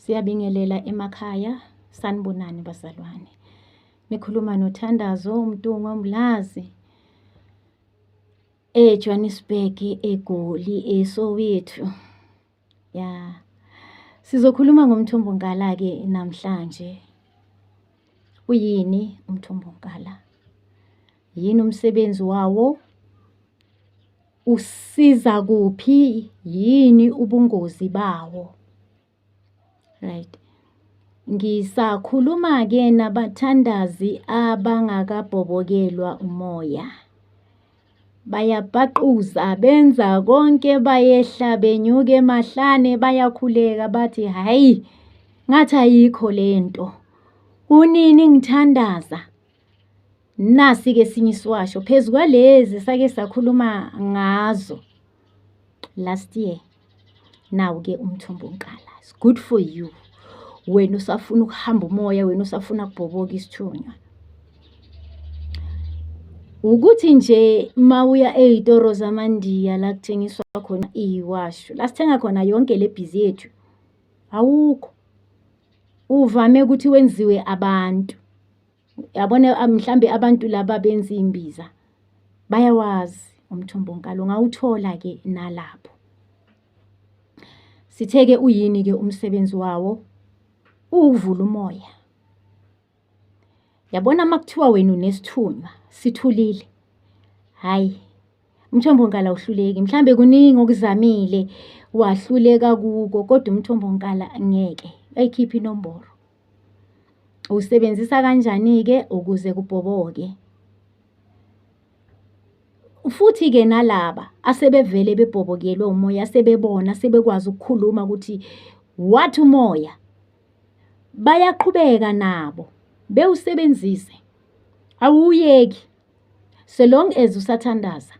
Siyabingelela emakhaya, sanibonani bazalwane. Nikhuluma noThandazo uMntungwa Mlazi eJohannesburg, eGoli, eSoweto. Ya. Sizokhuluma ngomthombonkala-ke namhlanje. Uyini umthombonkala? Yini umsebenzi wawo? Usiza kuphi? Yini ubungozi bawo? Right. Ngisakhuluma-ke nabathandazi abangakabhobokelwa umoya. Bayapaquza, benza konke, bayehla benyuka emahlane, bayakhuleka bathi hhayi, ngathi ayikho lento. Kunini ngithandaza? Nasi-ke esinye isiwasho phezu kwalezi sake sakhuluma ngazo last year. Nawu-ke umthombonkala, it's good for you. Wena usafuna ukuhamba umoya, wena usafuna kubhoboka isithunywa. Ukuthi nje mawuya ey'toro zamaNdiya la kuthengiswa khona iy'washo, la sithenga khona yonke le bhizi yethu, awukho. Uvame ukuthi wenziwe abantu. Yabona mhlambe abantu laba benza iy'mbiza bayawazi umthombonkalo, ungawuthola-ke nalapho. Sithe-ke uyini-ke umsebenzi wawo? Uwukuvula umoya. Yabona uma kuthiwa wena unesithunywa sithulile, hhayi umthombonkala awuhluleki. Mhlambe kuningi okuzamile wahluleka kuko, kodwa umthombonkala ngeke, bayikhiphe inomboro. Usebenzisa kanjani-ke ukuze kubhoboke? Futhi-ke nalaba asebevele bebhobokelwe umoya, sebebona, sebekwazi ukukhuluma ukuthi wathi umoya, bayaqhubeka nabo bewusebenzise, awuwuyeki. So long as usathandaza,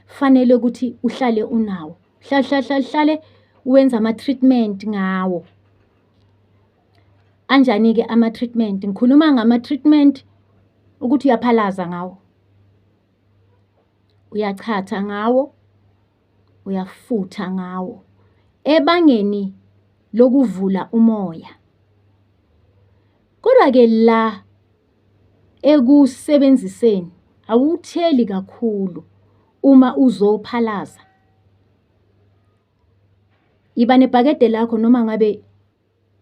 fanele ukuthi uhlale unawo. Hlale hlale hlale hlale wenze ama-treatment ngawo. Anjani-ke ama-treatment? Ngikhuluma ngama-treatment ukuthi uyaphalaza ngawo, uyachatha ngawo, uyafutha ngawo ebangeni lokuvula umoya. Kodwa-ke la ekusebenziseni awutheli kakhulu uma uzophalaza. Yiba nebhakede lakho noma ngabe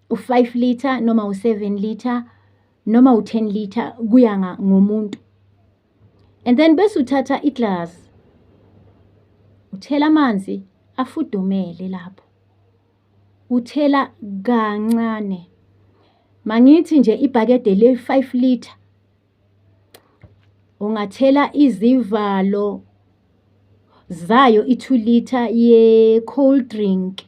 u-5 litre noma u-7 litre noma u-10 litre, kuya ngomuntu. And then bese uthatha iglass, uthela amanzi afudumele lapho. Uthela kancane. Mangithi nje ibhakede le-5 litre ungathela izivalo zayo i-2 litre ye-cold drink.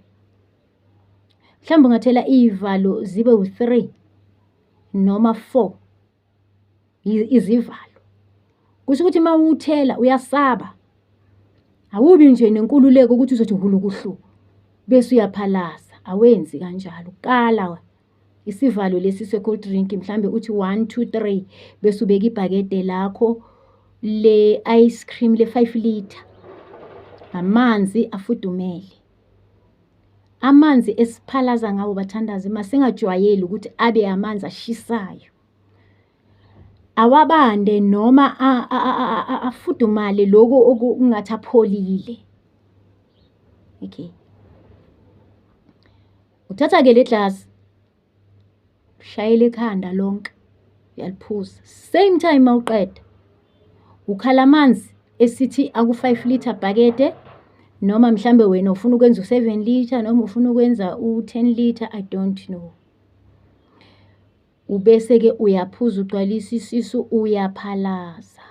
Mhlawumbe ungathela iy'valo zibe u-3 noma 4 izivalo. Kusho ukuthi uma uwuthela uyasaba. Awubi nje nenkululeko ukuthi uzothi hulukuhlu bese uyaphalaza. Awenzi kanjalo. Kala isivalo lesi se-cold drink, mhlambe uthi 1 2 3, bese ubeka ibhakede lakho le-ice cream le-5 litre, amanzi afudumele. Amanzi esiphalaza ngawo bathandazi masingajwayeli ukuthi abe amanzi ashisayo. Awabande noma afudumale lokhu okungathi apholile. Okay. Uthatha-ke le glass, ushayela ikhanda lonke, uyaliphuza. Same time mawuqeda, ukhala amanzi esithi aku-5 litre bhakede, noma mhlambe wena ufuna ukwenza u-7 litre noma ufuna ukwenza u-10 litre, I don't know. Ubese-ke uyaphuza, ugcwalisa isisu, uyaphalaza.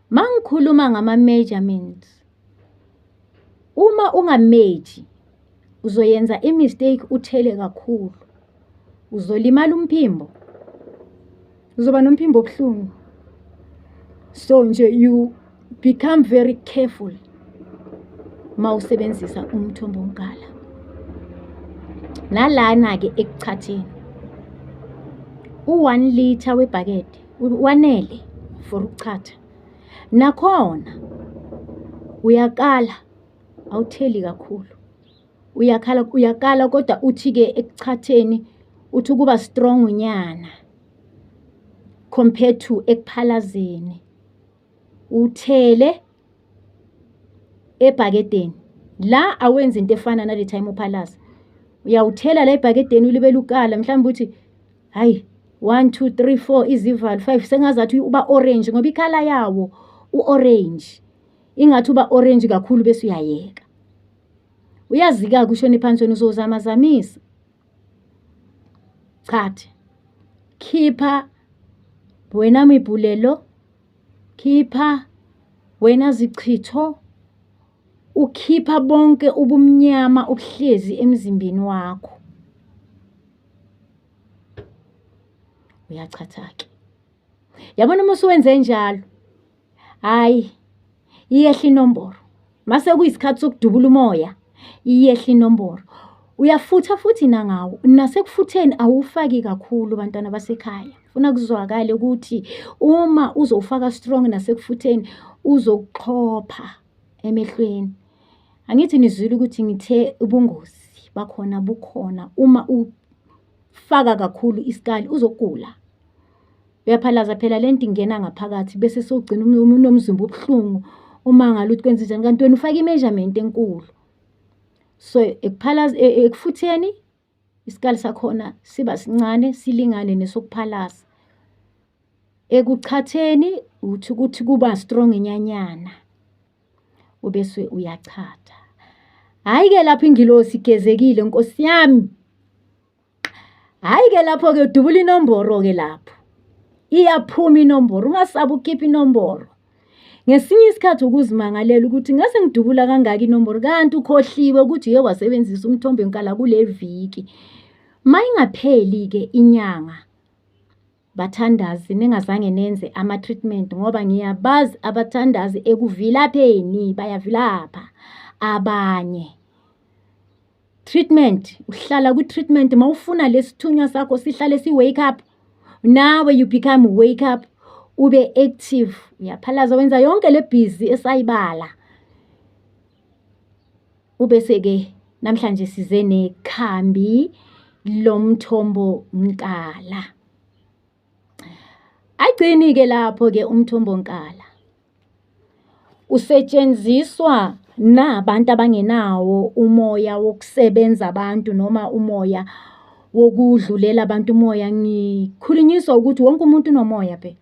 Mangikhuluma ngama-measurements, uma ungameji uzoyenza i-mistake uthele kakhulu. Uzolimala umphimbo. Uzoba nomphimbo obuhlungu. So nje you become very careful mawusebenzisa umthombonkala. Nalana-ke ekuchatheni, u-1 litre webhakede wanele for ukuchatha. Nakhona uyakala, awutheli kakhulu. Uyakhala, uyakala kodwa uthi-ke ekuchatheni uthi ukuba strong nyana compared to ekuphalazeni. Uthele ebhakedeni. La awenzi into efana nale time uphalaza. Uyawuthela la ebhakedeni ulibele ukala mhlawumbe uthi hayi 1 2 3 4 izivalo 5 sengazathi uba orange ngoba ikhala yawo u-orange. Ingathi uba orange kakhulu bese uyayeka. Uyazika-ke ushone phansi wena uzozamazamisa. Chatha. Khipha wena mibhulelo, khipha wena zichitho, ukhipha bonke ubumnyama obuhlezi emzimbeni wakho. Uyachatha-ke. Yabona uma usuwenze njalo, hhayi iyehla inomboro. Mase kuyisikhathi sokudubula umoya, iyehla inomboro. Uyafutha futhi nangawo, nasekufutheni awufaki kakhulu bantwana basekhaya. Funa kuzwakale ukuthi uma uzowufaka strong nasekufutheni uzokuxhopha emehlweni. Angithi nizwile ukuthi ngithe ubungozi bakhona bukhona uma ufaka kakhulu isikali uzogula. Uyaphalaza phela le nto ingena ngaphakathi bese sewugcina unomzimba obuhlungu umangala ukuthi kwenzenjani kanti wena ufake i-measurement enkulu. So ekufutheni isikali sakhona siba sincane silingane nesokuphalaza. Ekuchatheni uthi ukuthi kuba strong nyanyana ubese uyachatha. Hhayi-ke lapho ingilosi igezekile Nkosi yami. Hhayi-ke lapho-ke udubula inomboro-ke lapho. Iyaphuma inomboro, ungasabi ukukhipha inomboro. Ngesinye isikhathi ukuzimangalela ukuthi ngase ngidubula kangaka inomboro kanti ukhohliwe ukuthi uye wasebenzisa umthombo wenkala kule viki. Mayingapheli-ke inyanga bathandazi ningazange nenze ama-treatment ngoba ngiyabazi abathandazi ekuvilapheni bayavilapha abanye. Treatment, uhlala kwi-treatment mawufuna lesithunywa sakho sihlale si-wake up, nawe you become wake up, ube active, uyaphalaza wenza yonke le busy esayibala. Ubese-ke namhlanje size nekhambi lomthombo nkala. Ayigcini-ke lapho-ke umthombo nkala. Usetshenziswa nabantu abangenawo umoya wokusebenza abantu noma umoya wokudlulela abantu umoya. Ngikhulunyiswa ukuthi wonke umuntu unomoya phela.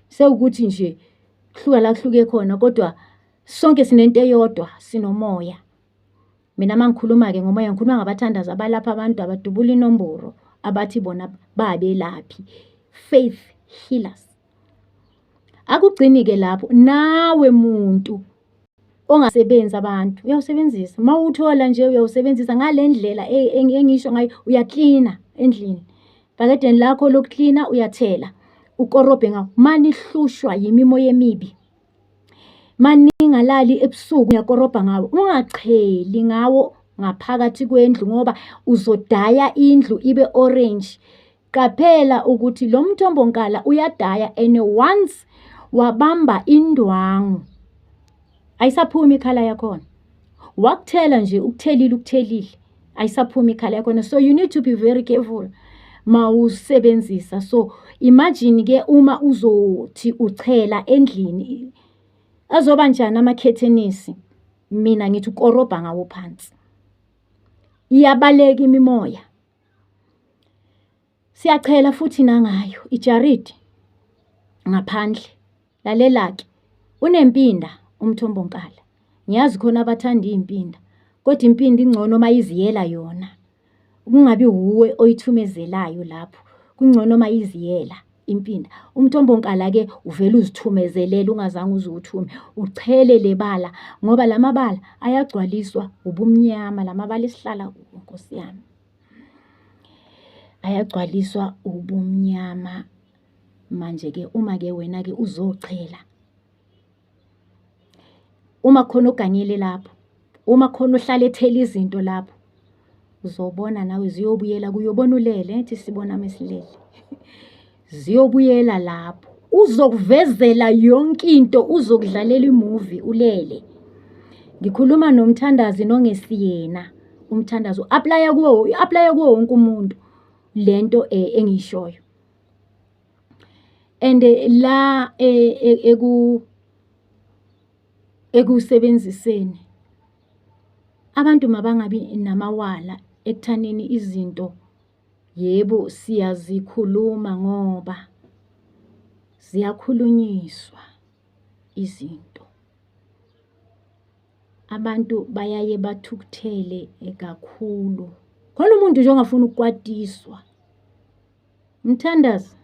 Sewukuthi nje kuhluka la kuhluke khona kodwa sonke sinento eyodwa, sinomoya. Mina uma ngikhuluma-ke ngomoya ngikhuluma ngabathandazi abalapha abantu abadubula inomboro abathi bona babelaphi, faith healers. Akugcini-ke lapho, nawe muntu ongasebenzi abantu uyawusebenzisa. Uma uwuthola nje uyawusebenzisa ngale ndlela engisho ngayo, uyaklina endlini. Ebhakedeni lakho lokuklina uyathela, ukorobhe ngawo. Uma nihlushwa yimimoya emibi, uma ningalali ebusuku uyakorobha ngawo. Ungacheli ngawo ngaphakathi kwendlu ngoba uzodaya indlu ibe orange. Qaphela ukuthi lo mthombo nkala uyadaya and once wabamba indwangu ayisaphumi ikhala yakhona. Wakuthela nje ukuthelile ukuthelile ayisaphumi ikhala yakhona. So you need to be very careful mawusebenzisa. So imagine ke uma uzothi uchela endlini azoba njani amakhethenisi? Mina ngithi ukorobha ngawo phansi. Iyabaleka imimoya. Siyachela futhi nangayo ijaridi ngaphandle. Lalela-ke, unempinda umthombo nkala. Ngiyazi khona abathanda iy'mpinda, kodwa impinda ingcono uma iziyela yona. Kungabi wuwe oyithumezelayo lapho, kungcono uma iziyela impinda. Umthombo nkala-ke uvele uzithumezelele ungazange uze uwuthume, uchele le bala ngoba la mabala ayagcwaliswa ubumnyama, la mabala esihlala kuwo Nkosi yami. Ayagcwaliswa ubumnyama. Manje-ke uma-ke wena-ke uzochela, uma khona oganyele lapho, uma khona ohlala ethela izinto lapho, uzobona nawe ziyobuyela kuye, uyobona ulele, angithi sibona mesilele. Ziyobuyela lapho, uzokuvezela yonke into, uzokudlalela imuvi ulele. Ngikhuluma nomthandazi nongesiyena. Umthandazo u-apply-a kuwo, i-apply-a kuwo wonke umuntu lento engiyishoyo. And la ekusebenziseni, abantu mabangabi namawala ekuthanini izinto, yebo siyazikhuluma ngoba ziyakhulunyiswa izinto. Abantu bayaye bathukuthele kakhulu. Khona umuntu nje ongafuni ukukwatiswa. Mthandazo,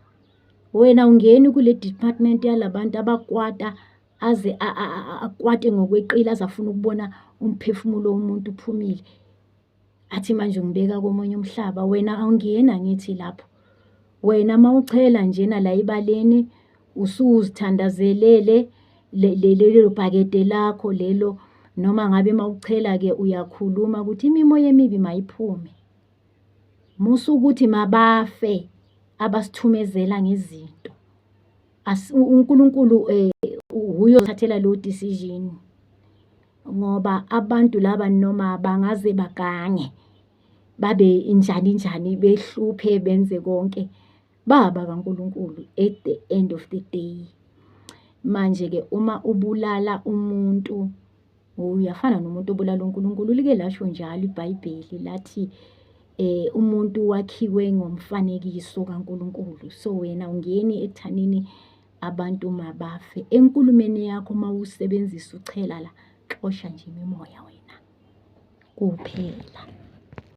wena awungeni kule department yalabantu abakwata aze akwate ngokweqile aze afune ukubona umphefumulo womuntu uphumile. Athi manje ungibeka komunye umhlaba, wena awungeni angithi lapho. Wena mawuchela njena la ebaleni usuzithandazelele lelo bhakede lakho lelo, noma ngabe mawuchela-ke uyakhuluma ukuthi imimoya emibi mayiphume. Musa ukuthi mabafe abasithumezela ngezinto. UNkulunkulu wuye ozithathela leyo decision, ngoba abantu laba noma bangaze bagange, babe njani njani, behluphe benze konke, baba kaNkulunkulu at the end of the day. Manje-ke uma ubulala umuntu, uyafana nomuntu obulala uNkulunkulu. Like lasho njalo iBhayibheli lathi umuntu wakhiwe ngomfanekiso kaNkulunkulu. So wena awungeni ekuthanini abantu mabafe. Enkulumeni yakho mawusebenzisa uchela la, xosha nje imimoya wena kuphela.